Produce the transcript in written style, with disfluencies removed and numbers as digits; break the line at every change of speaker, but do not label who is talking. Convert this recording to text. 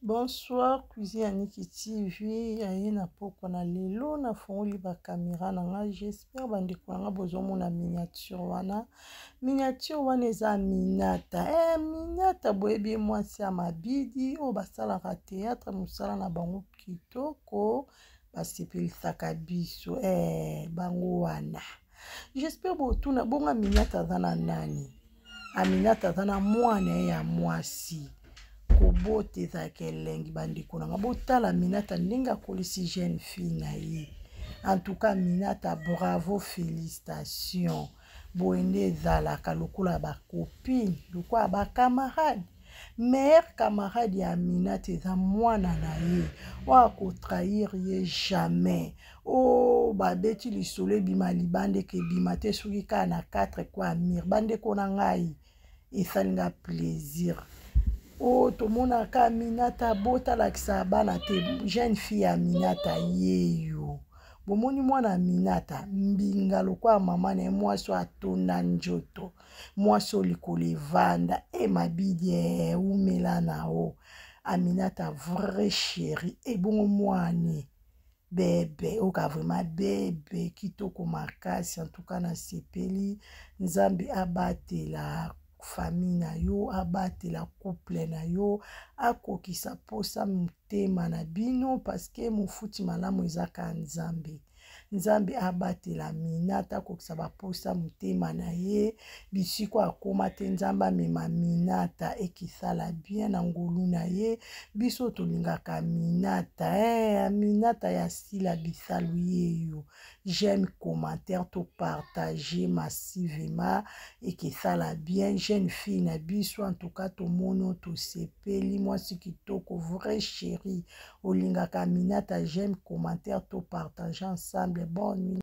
Bonsoir cuisine ya Niki TV aye na pokwa na lelo nafongoli ba camera na nga j'espère bandeko na nga bozomona miniature wana miniature wana eza Aminata eh, Aminata boyebi ye mwasi ya mabidi oyo basalaka théâtre mosala na bango kitoko basepelisaka biso eh, bango wana j'espère botuna bongo Aminata aza na nani Aminata aza na mwana ye ya mwasi kobota ezalaka elengi bandeko na nga botala Aminata ndenge akolisi jeune fille na ye en tout cas Aminata bravo félicitation boye nde ezalaka lokola bacopine lokola bacamarade meilleur camarade ya Aminata eza mwana na ye oyo akotrahir ye jamais o oh, babeti lisolo ebima libanda eke ebima te soki kaka na 4 kwa amir bandeko na ngai esali nga plaisir o oh, tomonaka Aminata botalakisa bana te jeune fille ya Aminata yeyo bomoni mwana Aminata mbinga lokola mama na ye mwasi oyo atonda njoto mwasi oyo likolo evanda e mabidi e umela na o Aminata vrai chéri ebongo mwane bebe oka vraiment bebe kitoko makasi en tout cas nasepeli nzambe abatela famille na yo abatela couple na yo akokisa posa motema na bino parce mofuti malamu ezaka nzambe nzambe abatela Aminata akokisa baposa motema na ye bisiko akóma te nzambe amema Aminata ekisala bien na ngolu na ye biso tolingaka Aminata eh, Aminata ya sila bisalu yeyo j'aime commentaire to partager massivement ekesala bien jeune fille na biso en tout cas tomoni tosepeli mwasi kitoko vrai chéri olingaka Aminata j'aime commentaire to partager ensemble bonne nuit.